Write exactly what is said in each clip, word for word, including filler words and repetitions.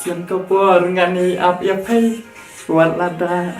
Sien ka por ngan ïa ap ïa phi wat lada.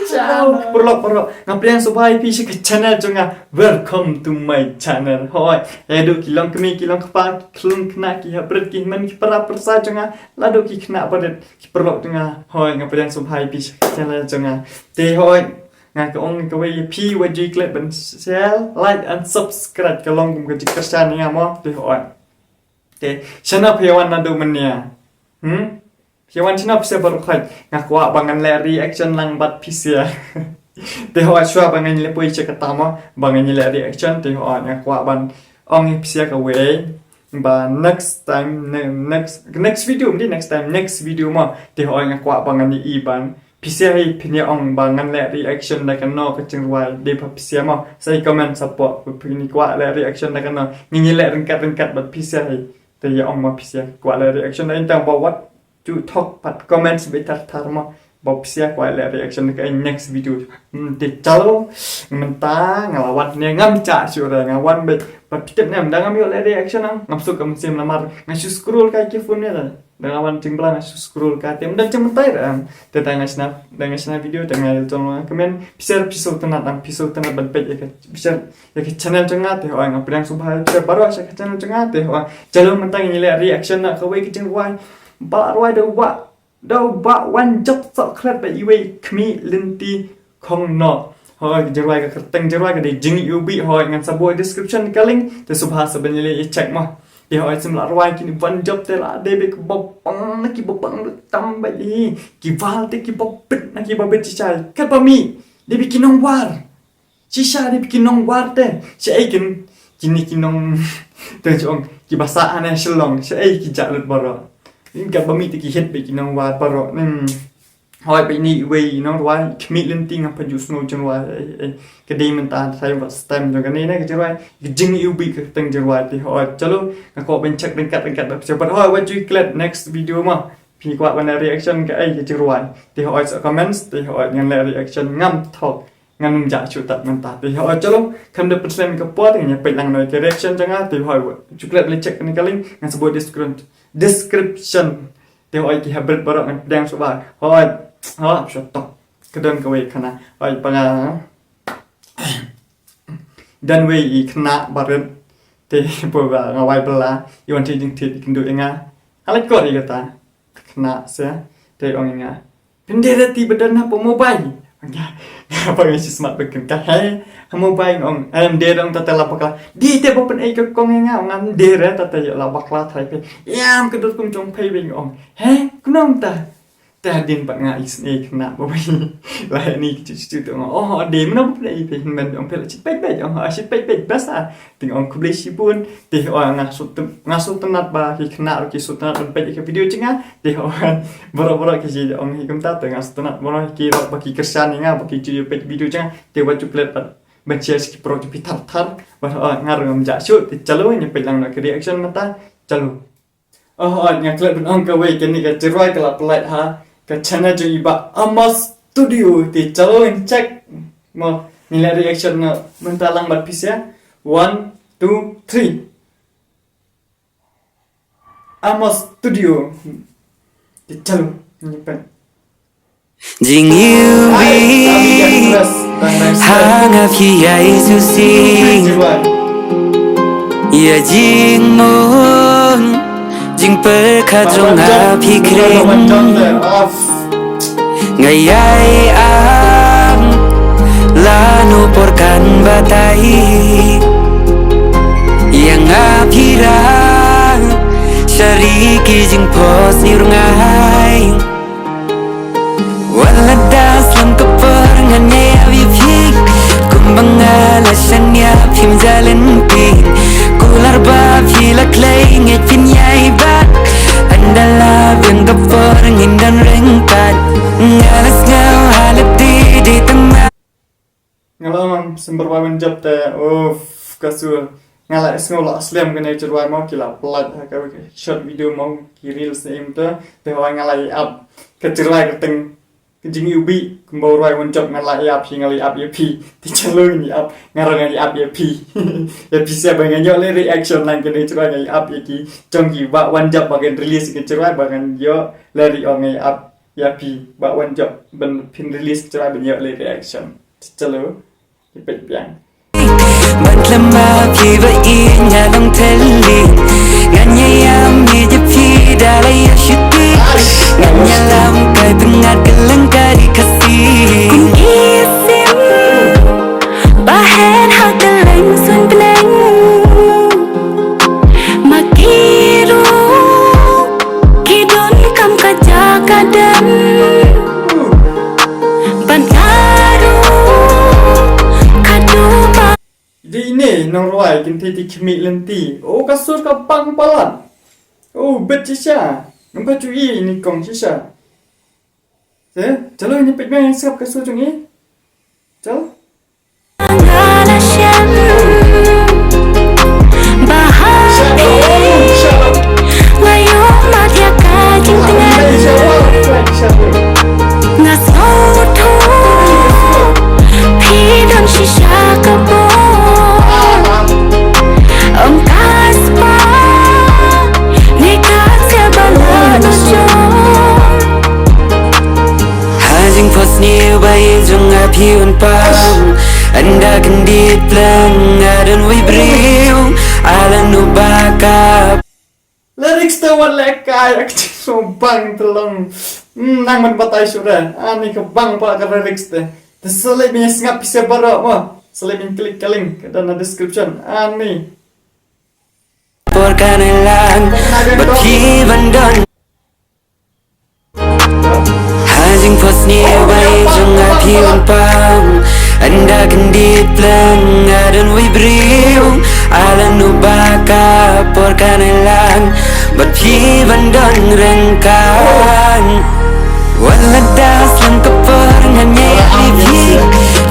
Chao, paralok, paralok. Nga pdiang sngewbha ïa phi sha ka channel jong nga. Welcome to my channel. Hoi, ïa duh ki long kmie, ki long kpa, ki khlung khynnah, ki hapdeng, ki hynmen, ki para pyrsa jong nga. La duh ki khynnah barit, ki paralok jong nga. Hoi, nga pdiang sngewbha ïa phi sha ka channel jong nga. Te hoi, nga ka ong kawei ïa phi, wat ju klet ban share, like and subscribe, ka long kum ka jingkyrshan ïa nga mo. Te hoi. Te shano phi wan naduh mynne? Hmm? Phi wan shano phi sha baroh khoit? Nga kwah ba ngan leh reaction lang bad phi sha. Te hoi, shuwa ba ngan leh poi sha kata mo, ba ngan leh reaction, te hoi, nga kwah ban ong ïa phi sha kawei ba next time, ne-, next, next video, mynta next time, next video mo. Te hoi, nga kwah ba ngan ïohi ban phi sha hi, phin ïa ong ba ngan leh reaction da kano ka jingrwai, dei ba phi sha mo. Sa ïa comment support, phin ïa kwah leh reaction da kano. Ngin ïa leh ryngkat ryngkat bad phi sha hi. Te ïa ong mo phi sha kwah leh reaction da, ïa tang ba wat ju thok pat comment beit thar thar mo ba phi sha kwah leh reaction da ka next video. Hmm, te chalo, mynta nga la wan ne, ngam jah shuh re, nga wan beit. Bad phi tip ne em, da ngam ïoh leh reaction, ngam suk ka mynsiem namar nga shu scroll kai ki phone ne re. Da nga wan jingbylla nga shu scroll kai te, mynta jingmynta re em. Te da nga shna, da nga shna video, da nga ïa jong nga comment. Phi sha, phi sngewtynnat, dang phi sngewtynnat ban peit ïa ka, phi sha ïa ka channel jong nga, te hoi, nga pdiang sngewbha ïa phi baroh sha ka channel jong nga, te hoi. Chalo, mynta ngin leh reaction na kawei ka jingrwai ba rwai da u Bah, da u Bah Wanjop Sohkhlet bad iwei i kmie lynti Khongnoh. Hoi, ka jingrwai, ka kyrteng jingrwai ka dei Jingïewbih. Hoi, ngan sa buh description ka link, te sngewbha sa ban ïa leit ïa check mo. Te hoi, shem la rwai kine Wanjop te la dei beit kiba bang, kiba bang tam beit hi. Ki val te kiba bit na kiba bit shisha. Katba mih, dei beit ki nongwar. Shisha dei beit ki nongwar te. Shaei kin, kine ki nong, te jong, kiba sah hane Shillong. Shaei ki jah lut baroh. Katba mih te ki hit beit ki nongwar baroh. Hmm. Hoi, bad ine iwei i nongrwai, kmie lynti, ngam pat ju sngew jingrwai, eh, eh, ka dei mynta trai ba stem jong kane ne ka jingrwai, ka Jingïewbih ka kyrteng jingrwai, te hoi, chalo, nga kwah ban check ryngkat ryngkat bad phi sha, bad hoi, wat ju klet next video mo, phi kwah ban reaction kaei ka jingrwai, te hoi, sa comments, te hoi, ngan leh reaction, ngam thok, ngan ym jah shuh tad mynta, te hoi, chalo, kam da pynslem ka por, ngan ïa peit lang noh ïa ka reaction jong nga, te hoi, wat ju klet ban check kane ka link, ngan sa buh description, description. Te hoi, ki hapdeng baroh ngan pdiang sngewbha. Hoi, hoi, shu tok. Ka don kawei khynnah. Hoi, pa nga. Don wei i khynnah barit. Te pa nga, nga wai bylla. I wan thied jingthied, i kynduh ïa nga. Nga leit kor ïa kata khynnah sha. Te ong ïa nga, "Phin dei re ti ba don ha mobile?" Nga, nga, pa nga shu smat bad kynka. He, ha mobile, ong. Em, dei re, ong, tata la bakla. Dei te ba pyn-ei ka kong ïa nga, ong, em, dei re, tata ïa la bakla trai phi. Ïa, em, ka dur kum jong phi, ong. He, kumno mynta? Te hadien pat nga isynei khynnah ba bai. La ni ki chu chu chu, ong. Oh, dei, mano ba pyn-ei phi, hynmen, ong, phi la shit peit peit, ong, ah, shit peit peit, best ah. Te nga ong khublei shibun, te hoi nga sngewtyn-, nga sngewtynnat ba ki khynnah ruh ki sngewtynnat ban peit ïa ka video jong nga, te hoi baroh baroh ki ju ong hi kumta, te nga sngewtynnat baroh ki ruh ba ki kyrshan ïa nga ba ki ju ïa peit video jong nga, te wat ju klet bad ban share sha ki paralok jong phi thar thar, bad hoi nga ruh ngam jah shuh, te chalo ngin peit lang noh ka reaction mynta, chalo. Oh, hoi nga klet ban ong kawei, kane ka jingrwai ka la pynlait ha ka channel jong i Bah Amos Studio, te chalo ngin check mo, ngin leh reaction noh mynta lang bad phi sha. One, two, three. Amos Studio. Te chalo, ngin peit. Jingïewbih, ha nga phi ïai sngewsih. Ïa jingmut jingpyrkhat jong nga phi khring. Nga ïai ap lano por kan batai. Ïa nga phi rah sha ri ki jingphohsniew rngai. Wat la da slem ka por ngan ïai ap ïa phi. Kumba nga la shaniah phim ja lynti. Kular ba phi la khlei ngeit phin ïai bat. Ynda la biang ka por ngin don ryngkat. Nga la sngew ha lade dei tang ma. Nga la ong symbai wan jop te, uff, ka sur. Nga la sngew la slem kane ka jingrwai mo, ki la pynlait ha ka short video mo, ki reels ne em te. Te hoi nga la ïa ap ka jingrwai ka teng, Jingïohi kumba u rwai Wan Jop, nga la ïap ïa, nga la ïap ïa phi. Te cha lo ngi ïap, nga ruh nga ïap ïa phi. Ïa phi sa ba ngan ïoh leh reaction lang kane, cha rwai nga ïap ïa ki jong ki Bah Wan Jop ba kin release, ki cha rwai ba ngan ïoh leh re-, ong nga ïap ïa phi Bah Wan Jop ban phin release, cha rwai ban ïoh leh reaction. Te cha lo. Ïa peit biang. Ban khlem ma phi ba ïeit nga long thylliej. Ngan ïa ïam ïa phi da la ïa shuti. Ngan ïalam kai pyngngad kylleng ka ri Khasi. Kum ki sim ba hen ha kylleng suiñ bneng. Ma ki ruh ki donkam ka jaka dem. Ban nga ruh ka duh ba. Dei ine nongrwai kynthei ti khmih lynti. O, ka sur ka bang palat. O, bet shisha. Ngam pat ju i ine kong shisha. Te, chalo ine peit biang, sngap ka sur jong i. Chalo. Nga la shem ba ha phi nga ïoh mad ïa ka jingtngen. Nga sngewthuh phi don shisha ka bor. Ym ka spah ne ka ksiar ba la don jong. Ha jingphohsniew ba ïeit jong nga phi wan pang. Ynda kyndit pleng nga don wei briew. Alan u ba ka. Lyrics te wat leh kai, ka jingpang te long. Hmm, nang man batai shuh re. Ani ka bang palat ka lyrics te. Te sa leh ban ïa sngap phi sa baroh mo. Sa leh ban click ka link ka don ha description. Ani. Por kan ïalam bad phi ban don. Ha jingphohsniew ba ïeit jong nga phi wan pang. Ynda kyndit pleng nga don wei briew. Alan u ba ka por kan ïalam bad phi ban don ryngkat. Wat la da slem ka por ngan ïa ïap ïa phi.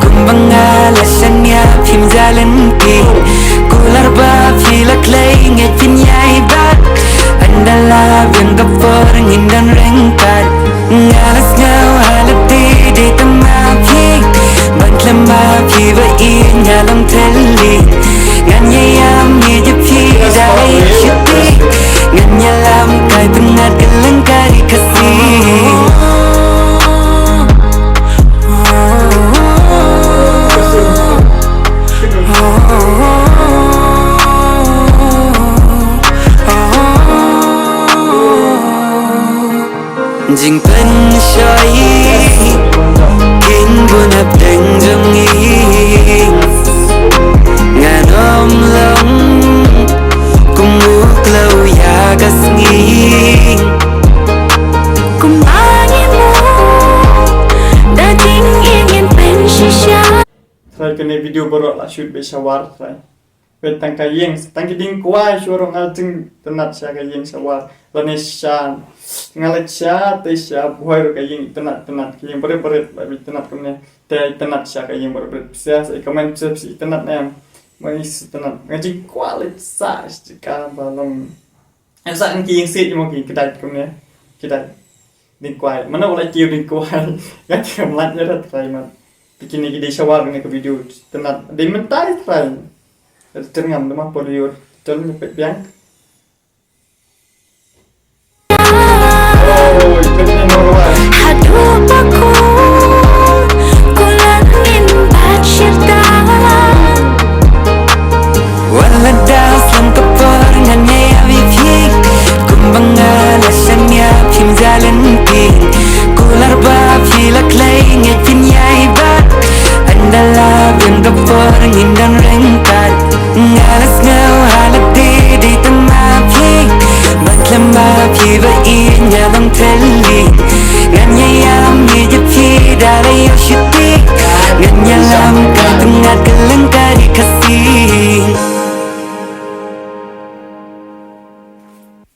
Kumba nga la shaniah phim ja lynti. Kular ba phi la khlei ngeit phin ïai bat. Ynda la biang ka por ngin don ryngkat. Nga la sngew ha lade dei tang ma phi. Ban khlem ma phi ba ïeit nga long thylliej. Ngan ïa ïam ïa phi da la ïa shuti. Ngan ïalam kai pyngngad kylleng ka ri Khasi. Jingpynshoi kin bun hapdeng jong ngi. Ngan ym long kum u kloi ïa ka sngi. Kumba ngi mut da jingïeit ngin pynshisha. Trai kane video baroh la shoot beit sha War trai. Beit tang ka ïing, tang ki dieng kwai shuwa ruh nga la jingtynnat sha ka ïing sha War. Lane sha, nga la sha te sha Bhoi ruh ka ïing itynnat tynnat, ka ïing barit barit la itynnat kumne. Te itynnat sha ka ïing barit barit. Pisa sa i comment pisa pisa itynnat ne em. Ma i sa itynnat. Nga jingkwah leit sa sha ka ba long. Nga sa ki ïing sih mo ki kdait kumne. Kdait. Dieng kwai. Mano la kiew dieng kwai. Nga te kam lait ïa rat trai man. Te kine ki dei sha War kane ka video. Tynnat. Dei mynta trai. Tyrngam da ma por ïoh. Tol ni peit biang. Haduh ba kum kular ngin bat shirta. Wat la da slem ka por ngan ïa ïam ïa phi. Kumba nga la shaniah phim ja lynti. Kular ba phi la khlei ngeit phin ïai bat. Ynda la biang ka por ngin don ryngkat. Nga la sngew ha lade dei tang ma phi. Ban khlem ma phi ba ïeit nga long thylliej. Ngan ïa ïam ïa phi da la ïa shuti. Ngan ïalam kai pyngngad kylleng ka ri Khasi.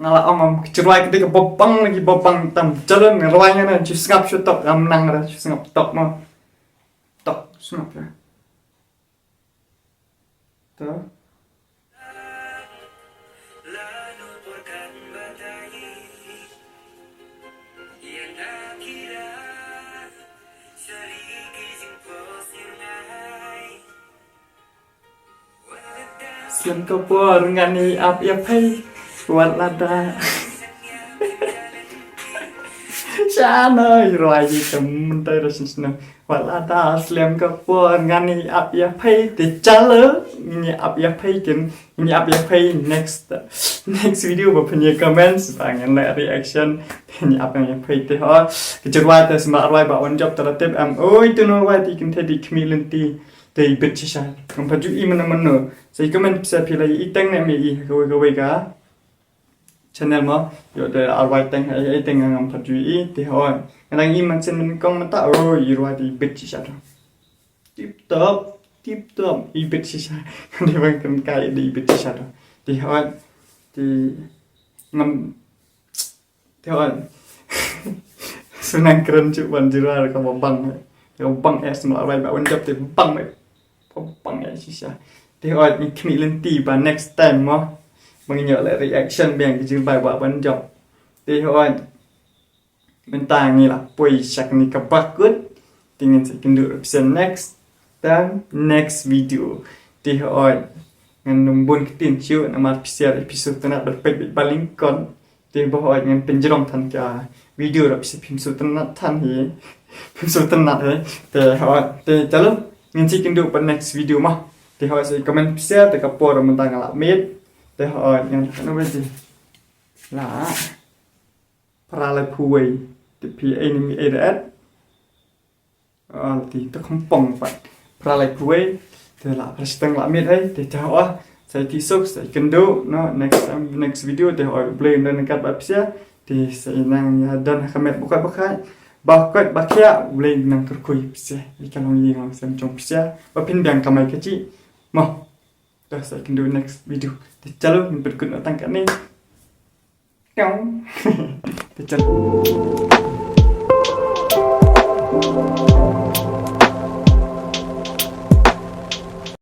Nga la ong ym, ka jingrwai ka dei kaba bang lagi, ba bang tam. Jalo ngan rwai ngan, shu sngap shu tok, ngam nang re, shu sngap tok mo. Tok, sngap re. To. Slem ka por ngan ïa ap ïa phei. Wat lada. Shano i rwai ji kam mynta ra shisno. Wat lada slem ka por ngan ïa ap ïa phei te chalo. Ngan ïa ap ïa phei kin. Ngan ïa ap ïa phei next, next video ba phin ïa comments ba ngan leh reaction. Phin ïa ap ïa phei te ho. Ki jyrwai te sma rwai ba wan jop te la tip em. Oi tu no rwai ti kin te di khmih lynti. Te i bit shisha. Ngam pat ju i mano mano. Sa i comment pisa phi la i teng ne me i kawei kawei ka channel mo. Yo te ar wai teng ai teng ngam pat ju i te hoi. Ngan i man sen men kong mata oi i rwai te i bit shisha to. Tip top, tip top i bit shisha. Te bang kan kai de i bit shisha to. Te hoi. Te ngam Te hoi. Sunang kren chu ban jira ka ba bang. Ka bang eh sma rwai ba wan jop te bang eh. Bang eh shisha. Te hoi ni khmih lynti ba next time mo. Bang nyo le reaction bang ki jira ba wan jop. Te hoi. Mynta ngi la poi shak ni ka bakut. Te ngin sa kynduh ruh pisa next time, next video. Te hoi. Ngan num bun ktien shu namar pisa episode tana ba pek ba lingkon. Te ba hoi ngan pynjrong than ka video ruh pisa phim shu tana than hi. Phim shu tana hi. Te hoi te chalo ngin sa kynduh ba next video ma. Te hoi sa comment pisa te ka por mynta nga la miet. Te hoi ngan kana ba ji. La. Para lai phuwei. Te phi ai ni mi ai da at. Al ti ta kham pong pat. Pra lai phuwei. Te la pra sitang la miet hai. Te cha wa. Sa ti sok sa kynduh no next time, next video te hoi blei don kat ba pisa. Te sa nang ya don ha khamet bukai bukai. Ba kot ba khia blei nang kyrkui pisa. Ika long yi ngam sem chong pisa. Ba phin biang kamai kachi. Mo. Te sa kynduh next video. Te chalo ngin pynkut no tang kat ni. Te chalo.